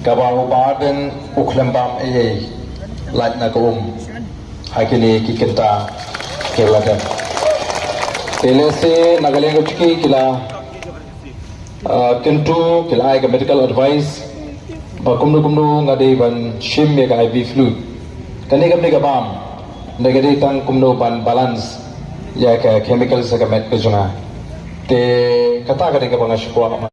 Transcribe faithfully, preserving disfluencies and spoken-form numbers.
Kaba u Bah Ardent u khlem bam ei ei lait na ka um ha kine ki kynta kiba la dep. Te lehse na ka liang ka jong ki ki la, ah, kyntu, ki la ai ka medical advice ba kumno kumno nga dei ban shim ïa ka I V fluid. Kane kam dei ka bam, hynrei ka dei tang kumno ban balance ïa ka chemical ha ka met ka jong nga. Te kata ka dei kaba nga sngewkwah.